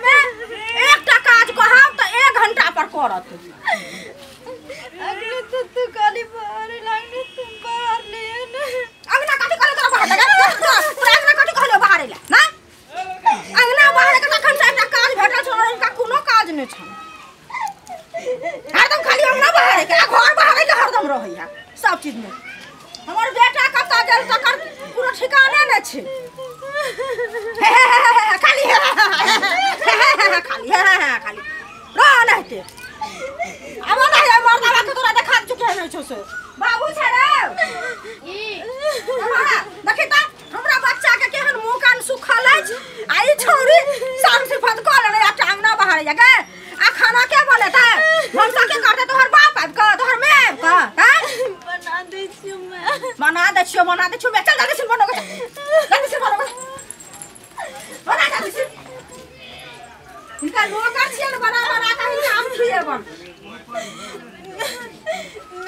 में एकटा काज कहब त 1 घंटा पर करत। अगले तो तू काली बाहर लागने तुम बाहर ले ना। अंगना काटी कहले तोरा बाहर लगा, तोरा अंगना काटी कहले बाहर ले ना। अंगना बाहर के तखन से एकटा काज भेटल छौ, इनका कोनो काज नै छौ। हरदम खाली अंगना बाहर के आ घर बाहर के हरदम रहैया सब चीज में। हमर बेटा कतऽ गेल तकर कोनो ठिकाने नै छै। खाली खाली खाली रह नहते आब नहि मर्दाबा के तोरा देखा चुके नै छौ से। बाबू छै रे ई देखी त हमरा बच्चा के केहन मुंह कान सुखल अछि आ ई छौरी शाम से फत कऽ लेने आ अंगना बाहर या गे। आ खाना के बनेतै? भनसा के करतै? तोहर बाप आबि कऽ तोहर my आबि कऽ? हैं बना दै छियौ मैं, बना दै छियौ, बना दै छियौ मैं। चल जल्दी से बनो, जल्दी से बनो, बना जल्दी से। हिनका नौकर छियै ने, बना बना कऽ हिनका हम खिएबन।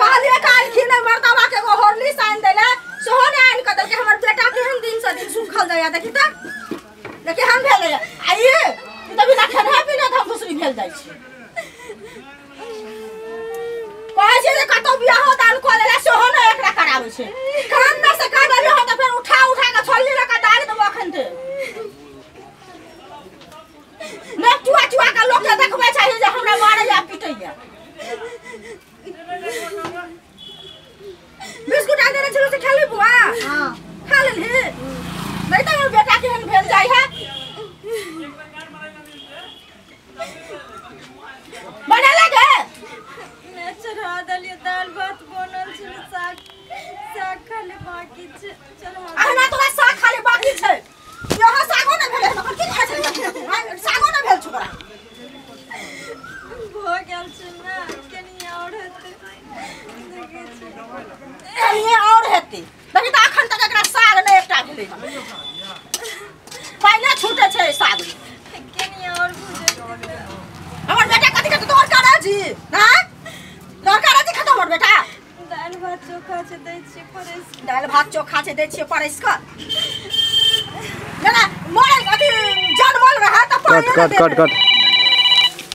कहलियै काल्हि नहि मर्दाबा के एगो हॉर्लिक्स आनि दै लए, सेहो नहि आनि कऽ देलकै। हमर बेटा केहन दिन से दिन सुखल जाइया देखी तऽ, देखी हम भेलैया। आ ई तऽ बिना खेनाइ पीने तऽ हम दूसरी भेल जाइ छी। कहै छियै जे कतौ बियाहो दान कऽ लेला सेहो नहि एकरा कराबै छै। कान ने से कह देलियै हँ तऽ फेर उठा उठा कऽ छोलनी लऽ कऽ दागि देबो अखन ते। नहि चुआ चुआ कऽ लोकके देखबै चाही जे हमरा मारैया पीटैया। बिस्कुट आनि देने छलहुँ से खेलही बुआ? हाँ खा लेलही? नहि तऽ हमर बेटा केहन भेल जाइ है। बनेले गे? मैं चढ़ा देलियै, दाल भात बनल छै, साग साग खाली बाकी छै। चढ़ा अहिना तोरा साग खाली बाकी छै। यहाँ सागो नहि भेलै हन, की खाइ छलै? सागो नहि भेल छौ तोरा? भऽ गेल छै मैं, कनि आओर हेतै देखै छियै। कनिये आओर हेतै। देखी तऽ अखन तक एकरा साग नहि एकटा भेलै हन। पाइने छूटै छै साग। कनि आओर भुजैतै। हमर बेटा कथी खेतै? तोहर काराजी हैं? तोहर काराजी खेतौ हमर बेटा? दालि भात चोखा छै दै छियै परसि। दालि भात चोखा छै दै छियै परसि कऽ। जेना मरल अथी जनमल रहै तऽ कट पानियो कट नहि कट देने। कट।